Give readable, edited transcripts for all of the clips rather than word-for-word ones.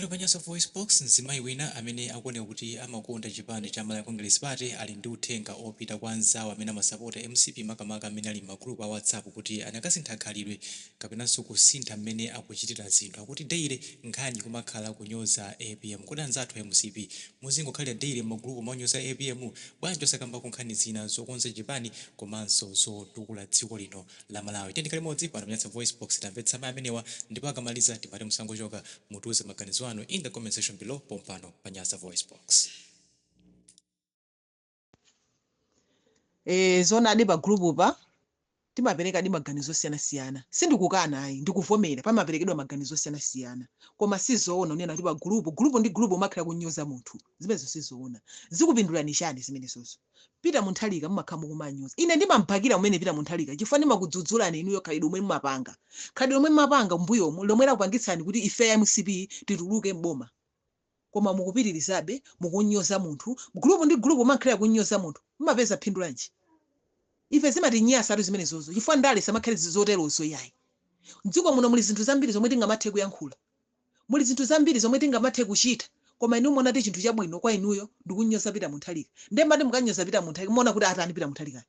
Pano pa Nyasa VoiceBox, mzimayi wina amene akuoneka kuti amakonda chipani cha Malawi Congress Party ali ndi uthenga opita kwa anzawo amene amasapota mcp makamaka amene ali m'ma group a WhatsApp kuti anakasintha khalidwe kapenanso kusintha mmene akuchitira zinthu. Akuti daily nkhani kumakhala kunyoza apm. Kodi anzathu a mcp muzingokhalira daily m'ma group kumanyoza apm? Bwanji osakambako nkhani zina zokonza chipani komanso zotukula dziko lino la Malawi. Tiyeni tikhale limodzi pano pa Nyasa VoiceBox tamvetsa amayi amenewa ndipo akamaliza timati musangochoka mutiuze maganizo anu in the comment section below pompano pa Nyasa VoiceBox. Eee zoonadi pa group pa timaperekadi maganizo osiyanasiyana sindikukana ayi ndikuvomera pamaperekedwa maganizo osiyanasiyana koma sizoona kunena kuti pa group group ndi group umakhala kunyoza munthu zimenezo sizoona zikupindulani chani zimenezozo Peter Munthalika mumakhala mukumanyoza. Ine ndimambakira kumene Peter Munthalika chifukwa ndimakudzudzulani inuyo khalidwe lomwe mumapanga. Khalidwe lomwe mumapanga m'mbuyomu lomwe lakupangitsani kuti ife a mcp tituluke m'boma. Koma mukupitirizabe mukunyoza munthu, group ndi group mumakhalira kunyoza munthu. Mumapeza phindu lanji? Ife zimatinyasatu zimenezozo chifukwa ndale samakhale zoterozo iyayi. M'dziko muno muli zinthu zambiri zomwe tingamathe kuyankhula. Muli zinthu zambiri zomwe tingamathe kuchita koma inu mumaona kuti chinthu chabwino kwa inuyo ndikunyoza Peter Munthalika. Nde mumati mukanyoza Peter Munthalika mumaona kuti atani Peter Munthalikayo?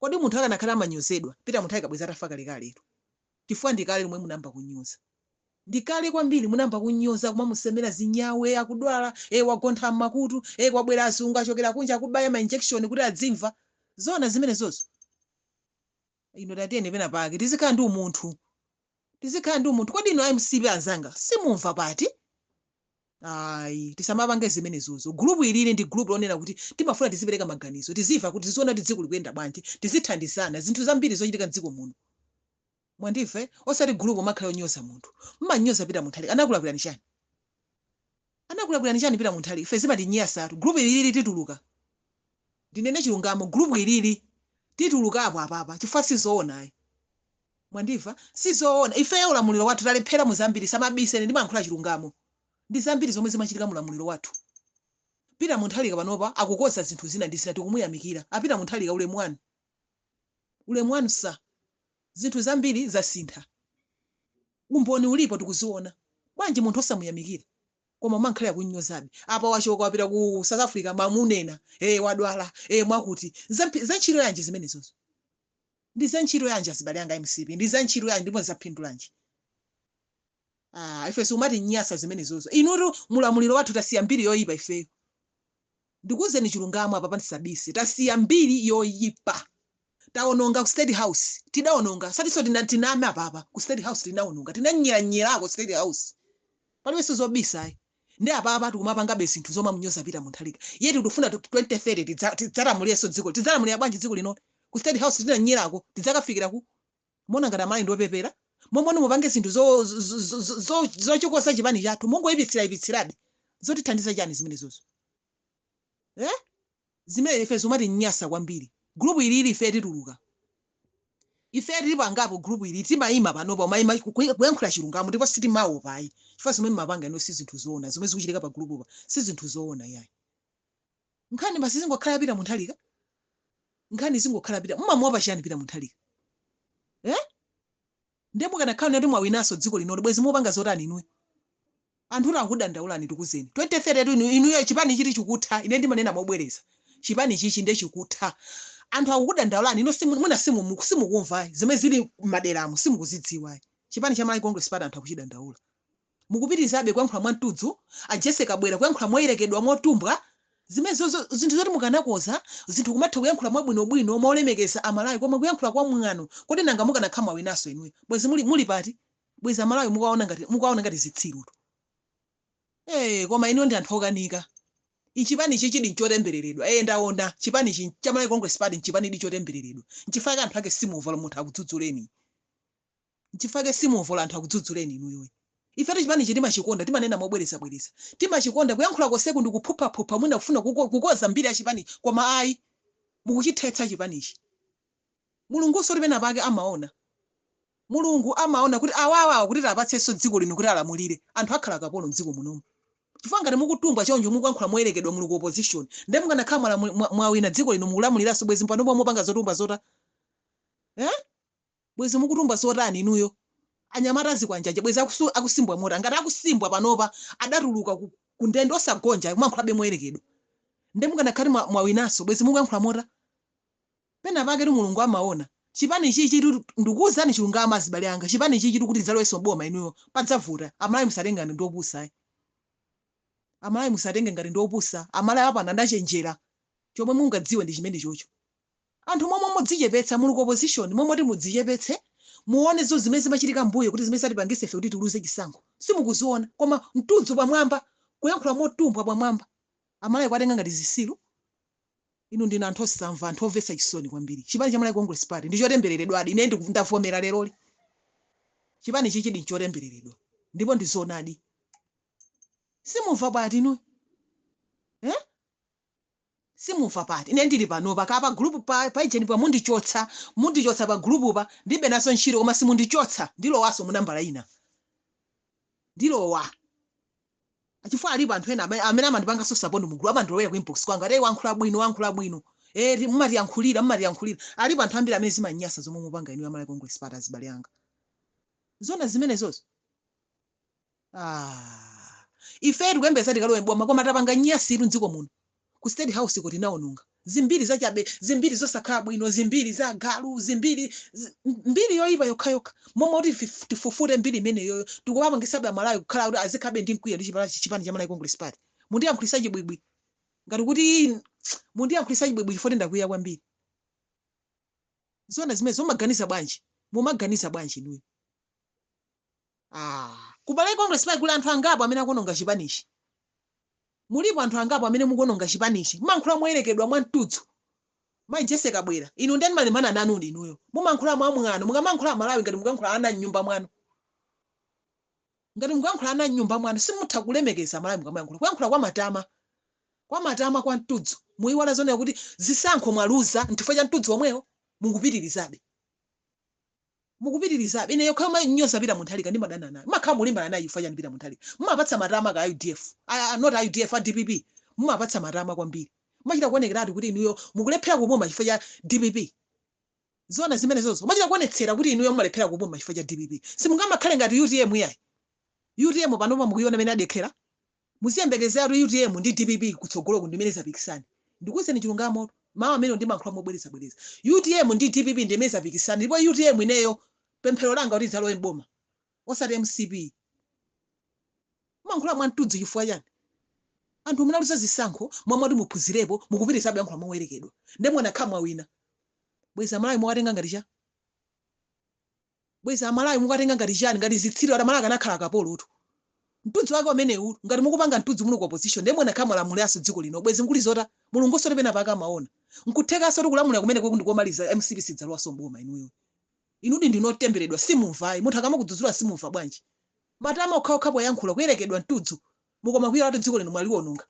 Kodi munthu akanakhala amanyozedwa Peter Munthalika bwezi atafa kalekaletu. Chifukwa ndi kale lomwe munayamba kunyoza. Ndi kale kwambiri munayamba kunyoza kumamusemera zinyawu ee akudwala ee wagontha mmakutu ee kwabwera azungu achokera kunja akubaya ma injection kuti adzimva. Zoona zimenezozo? Inu tatiyeni pena pake tizikhala ndi umunthu. Tizikhala ndi umunthu. Kodi inu a mcp anzanga simumva pati? Ayi tisamapange zimenezozo. Group ilili ndi group lonena kuti timafuna tizipereka maganizo, tizimva kuti tiziona kuti dziko likuyenda bwanji, tizithandizana zinthu zambiri zochitika mdziko muno. Mwandimva eh? Osati group umakhala yonyoza munthu. Mmanyoza Peter Mutharika anakulakwirani chani? Anakulakwirani chani Peter Mutharika? Ife zimatinyasatu. Group ilili tituluka. Ndinene chilungamo group ilili titulukapo apapa chifukwa sizoona ayi. Mwandimva? Sizoona. Ifeyo ulamuliro wathu talephera mu zambiri samabise ine ndimayankhula chilungamo. Ndi zambiri zomwe zimachitika mu ulamuliro wathu. Peter Munthalika panopa akukoza zinthu zina ndi zina tikumuyamikira. A Peter Munthalika ulemu wanu. Ulemu wanu sir. Zinthu zambiri zasintha. Umboni ulipo tikuziona. Bwanji munthu osamuyamikira? Koma umankhalira kunyozabe. Apa wachoka wapita ku South Africa mamunena. Eh wadwala, eh mwakuti. Za ntchito yanji zimenezozo? Ndi za ntchito yanji azibale anga a mcp? Ndi za ntchito yanji ndipo za phindu lanji? Aaa ife zikumatinyasa zimenezozo. Inutu mulamuliro wathu tasiya mbiri yoyipa ifeyo. Ndikuuzeni chilungamo apapa ndisabise. Tasiya mbiri yoyipa. Taononga ku state house. Tidaononga. Osatinso tiname apapa. Ku state house tinaononga. Tinanyeranyerako state house. Palibenso zobisa ayi. Nde apapa tikumapangabe zinthu zomamunyoza Peter Munthalika yet tikufuna 2030 tidzalamulirenso dziko. Tidzalamulira bwanji dziko lino? Ku state house tinanyerako tidzakafikira ku? Muona ngati amalawi ndi opepera? Momwe mupange zinthu zochokoza chipani chathu mungoyipitsirayipitsirabe. Zotithandiza chani zimenezozo? Eh? Zimene ife zimatinyasa kwambiri. Group ilili ife tituluka. Ife tilipo angapo group ili timayima panopa umayima kuyankhula chilungamo ndipo sitimaopa ayi chifukwa zomwe mumapanga inu si zinthu zoona zomwe zikuchitika pa group pa si zinthu zoona yayi nkhani basi zingokhala Peter Munthalika nkhani zingokhala Peter mumamuopa chiyani Peter Munthalika eh ndiye mukanakhala kuti mwawinanso dziko linoli bwezi mupanga zotani inuyo Anthutu akudandaulani tikuzeni 2030 tu inu inuyo chipani ichiti chikutha ine ndimanena mobwereza chipani ichichi nde chikutha anthu akukudandaulani inu simu, mwina simu, simukumva ayi zomwe zili mmaderamu simukuzidziwa ayi chipani cha Malawi Congress Party anthu akuchidandaula mukupitirizabe kuyankhula mwamtudzu a Jesse Kabwera kuyankhula moyerekedwa motumbwa zimenezozo zinthu zoti mukanakoza zinthu kumatha kuyankhula mwabwinobwino molemekeza amalawi koma kuyankhula kwa mwano kodi nanga mukanakhala mwawinanso inuyo bwezi muli, muli pati Bwezi amalawi mukuwaona ngati mukuwaona ngati zitsirutu eeh koma inuyo ndi anthu okanika ichipani ichichidi nchotembereredwa ee ndaona chipani ichi cha Malawi Congress Party nchipanidi chotembereredwa nchifukwa chake anthu ake simuva olo munthu akudzudzuleni nchifukwa chake simuva olo anthu akudzudzuleni inuyoyi ifetu chipani ichi timachikonda timanena mobwerezabwereza timachikonda kuyankhula konseku ndikuphuphaphupha mwina kufuna kukoza mbiri ya chipani koma ayi mukuchithetsa chipanichi Mulungunso pena pake amaona Mulungu amaona kuti awawa awa kuti tiapatsenso dziko lino kuti alamulire, anthu akhala akapolo mdziko munomu. Chifukwa ngati mukutumbwa choncho mukuyankhula moyerekedwa muli ku opposition, nde mukanakhala mwawina dziko lino mukulamuliranso bwezi panopa mupanga zotumbwa zota? Eh? Bwezi mukutumbwa zotani inuyo? Anyamata azikwanje aja bwezi akusimbwa mota ngati akusimbwa panopa, adatuluka ku ndende osagonja, kumankhulabe moyerekedwa. Nde mukanakhati mwawinanso bwezi mukuyankhula mota. Pena pake tu Mulungu amaona. Chipani chichi, ndikuwuzani chilungamo azibale anga, chipani chichi kuti dzalowenso boma inuyo padzavuta. Amalawi, musatenge ngati ndiopusa ayi. Amalawi, musatenge ngati ndiopusa. Amalawi apano andachenjera. Chomwe mungadziwe ndi chimene chocho, anthu momwe mudzichepetsa muli ku opposition, momwe mudzichepetse, muone zo zimene zimachitika mbuyo kuti zimene zatipangise ife kuti tiluze chisankho simukuziona, koma mtudzu pamwamba, kuyankhula motumbwa pamwamba. Amalawi kwatenga ngati zisilu. Inu ndinu anthu osamva, anthu omvetsa chisoni kwambiri. Chipani cha Malawi Congress Party ndi chotembereredwadi. Ine ndavomera leroli, chipani chichi ndi chotembereredwa ndipo ndi zoonadi. Simumva pati inu, eh? Simumva pati? Ine ndili panopa kapa group pa paijeni pa, mundichotsa, mundichotsa pa group pa, ndibe naso ntchito, koma simundichotsa, ndilowaso mu nambala ina, ndilowa, chifukwa alipo anthu ena amene amandipanganso support mu group, amandilowera ku inbox kwanga ati, "Wankhula bwino, wankhula bwino, mumatiyankhulira, mumatiyankhulira." Alipo anthu ambiri amene zimanyasa zomwe mupanga inu Amalawi Congress Party. Azibale anga, zona zimenezozo. Ah, ife tikuyembeza tikalowe mboma, koma tapanga nyasitu mdziko muno. Ku State House ko tinawononga zimbiri zachabe, zimbiri zosakhala bwino, zimbiri za galu, zimbiri mbiri yoyipa yokhayokha. Momwe kuti tifufute mbiri imeneyoyo, tikuwapangisabe Amalawi kukhala kuti azikhabe ndi mkwiyo ndi chipani cha Malawi Congress Party. Mundiyankhulisa chibwibwi ngati kuti mundiyankhulisa chibwibwi chifukwa ndakwiya kwambiri. Zona zimene mumaganiza bwanji? Mumaganiza bwanji inuyo? Ah, ku Malawi Congress Party kuli anthu angapo amene akuononga chipanichi. Mulipo anthu angapo amene mukuononga chipanichi. Mumankhula moyerekedwa mwa mtudzu. Mayi Jessica Bwera, inu ndeni malemana nanuni. Inuyo mumankhula mwamwano. Mukamankhula Malawi ngati mukuyankhula ana mnyumba mwanu, ngati mukuyankhula ana mnyumba mwanu. Simutha kulemekeza Malawi mukamayankhula, kuyankhula kwa matama, kwa matama, kwa mtudzu. Muyiwala zonena kuti zisankho mwaluza nchifukwa cha mtudzu omwewo. Mukupitirizabe, mukupitirizabe. Ine yokha manyoza Peter Mutharika, ndimadana naye. Mumakhala mulimbana naye chifukwa chani Peter Mutharika? Mumapatsa matama ka UDF, not UDF, a DPP. Mumapatsa matama kwambiri. Mumachita kuonekeratu kuti inuyo mukulephera kupuma chifukwa cha DPP. Zona zimene zozo, mumachita kuonetsera kuti inuyo mumalephera kupuma chifukwa cha DPP. Simungamakhale ngati UTM yayi. UTM panopa mukuiona imene adekhera. Muziyembekezera UTM ndi DPP kutsogolo ndimene zapikisani. Ndikuwuzeni chilungamo, mawu amene ndimankhula mobwerezabwereza, UTM ndi DPP ndimene zapikisani. Ndipo UTM, ineyo pemphero langa kuti idzalowe mboma, osati MCP. Mumankhula mwamtudzu chifukwa chani? Anthu munaluza zisankho, mwamwati muphunzirepo, mukupitirizabe yankhula mowerekedwa. Nde mwanakhala mwawina bweza Amalawi mukatenga ngati cha bweza Amalawi mukatenga ngati chani? Ngati zitsiru. Ati Amalawi akanakhala akapolotu. Mtudzi wake umenewu, ngati mukupanga mtudzi muli ku opposition, ndiye mwanakhala mwalamuliranso dziko lino bwezi mkulizota. Mulungu sote pena pake amaona. Nkuthekanso tikulamulira kumene kweku ndikomaliza, MCP sidzalowanso mboma. Inuyo, inudi ndinotemberedwa. Simumvayi? Munthu akamakudzudzula simumva bwanji? Matama okhaokha poyankhula, kuyerekedwa mtudzu. Mukoma kuyera kuti dziko lino mwaliwononga,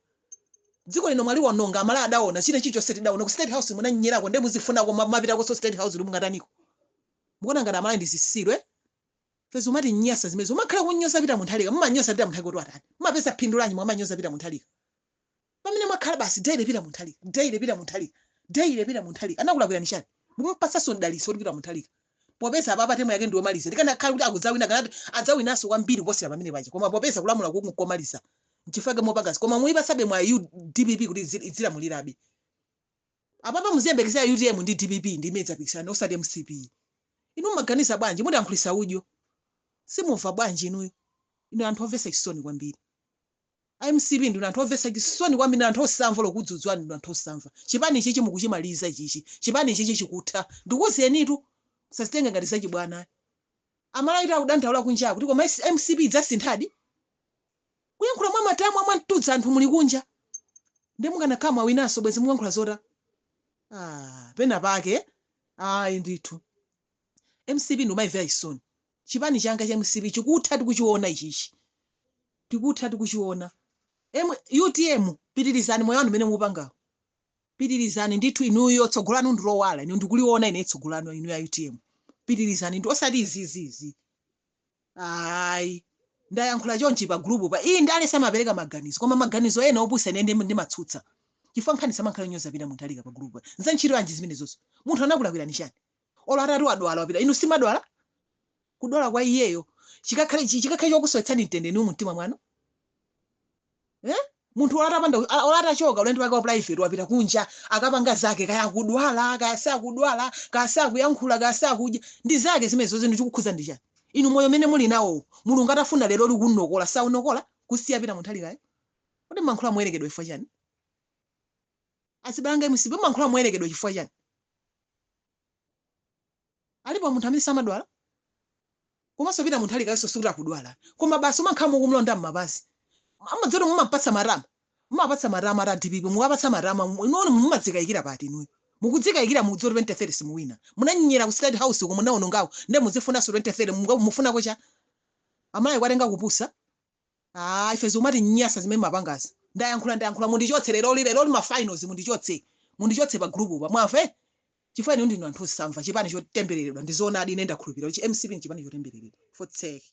dziko lino mwaliwononga. Amalawi adaona china chilichonse, tidaona ku State House munanyerako. Nde muzifunako mapitako State House mungataniko? Mukuona ngati Amalawi ndi zitsiru, eh? Fezo umati nyasa zimenezo, umakhala kunyoza Peter Mutharika. Mumanyoza Peter Mutharika kuti atani? Mumapeza phindu lanji mukamanyoza Peter Mutharika pamene mwakhala basi daily Peter Mutharika, daily Peter Mutharika, daily Peter Mutharika? Anakulakwirani chani? Mukumpatsanso mdalitso kuti Peter Mutharika, popeza apapa term yake ndiwomaliza. Tikanakhala kuti akudzawina, kanati adzawinanso kwambiri kuposera pamene paja, koma popeza kulamula kuku nkomaliza, nchifukwa mopangasi. Koma muyipasabe mwa DPP kuti idzilamulirabe. Apapa muziyembekezera UTM ndi DPP ndi imene idzapikisana, osati MCP. Inu mumaganiza bwanji? Mudankhulisa udyo. Simumva bwanji inuyo? Inu anthu omvetsa chisoni kwambiri. MCP ndinu anthu omvetsa chisoni kwambiri, anthu osamva. Lokudzudzulani, ndinu anthu osamva. Chipani chichi mukuchimaliza chichi, chipani chichi chikutha. Ndikuwuzenitu, musazitenge ngati zachibwana. Amalawi akudandaula kunja kuti koma MCP idzasinthadi? Kuyankhula mwa matama, mwa mtudza, anthu muli kunja. Ndi mukanakhala mwawinanso bwezi mukuyankhula zota. Ah, pena pake ayi ndithu. MCP ndimayimvera chisoni. Chipani changa cha MCP chikutha, tikuchiona ichichi, tikutha, tikuchiona. UTM, pitirizani moyo wanu umene mupangawo, pitirizani ndithu. Inuyo tsogolo lanu ndilowala, inu ndikuliona ine tsogolo lanu. Inu ya UTM, pitirizani ndi osati izizizi, ayi. Ndayankhula chonchi pa group pa iyi, ndale samapereka maganizo, koma maganizo ena opusa ine ndimatsutsa, chifukwa nkhani samankhale nyoza Peter Mutharika pa group pa nza ntchito yanji zimenezozo? Munthu anakulakwirani chani? Olo atati wadwala wapita, inu simadwala. Kudwala kwa iyeyo chikakhale chikakhale chokusowetsani mtendere mu mtima mwanu, eh? Munthu atapanda atachoka ulendo wake wa private, wapita kunja akapanga zake, kaya akudwala, kaya sakudwala, kaya sakuyankhula, kaya sakudya, ndi zake zimenezo. Zinthu chikukhuza ndi chani inu? Moyo umene muli nawo, Mulungu atafuna lero likunokola, saunokola kusiya Peter Mutharikayo? Kuti mankhula muyerekedwa chifukwa chani? Azibalanga MCP, mankhula muyerekedwa chifukwa chani? Alipo munthu amene samadwala? Komanso Peter Mutharikayo sikuti akudwala, koma basi umankhala mukumulonda mmapazi. Amadzoti mumapatsa matama, mumapatsa matama ata DPP, mukapatsa matama inoni, mumadzikayikira pati inuyo? Mukudzikayikira, mukudziwa 2030 simuwina. Munanyinyira ku State House uko, munaonongako, nde muzifunanso 2030? Mufunako cha amayi kwatenga kupusa. Ah, ife zomati nyasa zimene mapangazi. Ndayankhula, ndayankhula, mundichotse leroli, leroli ma finals, mundichotse, mundichotse pa group pa, mwamve? Chifukwa inu ndinu anthu osamva. Chipani chotembereredwa, ndizoonadi, ine ndakhulupirira kuti MCP ni chipani chotembereredwa. Fotseki.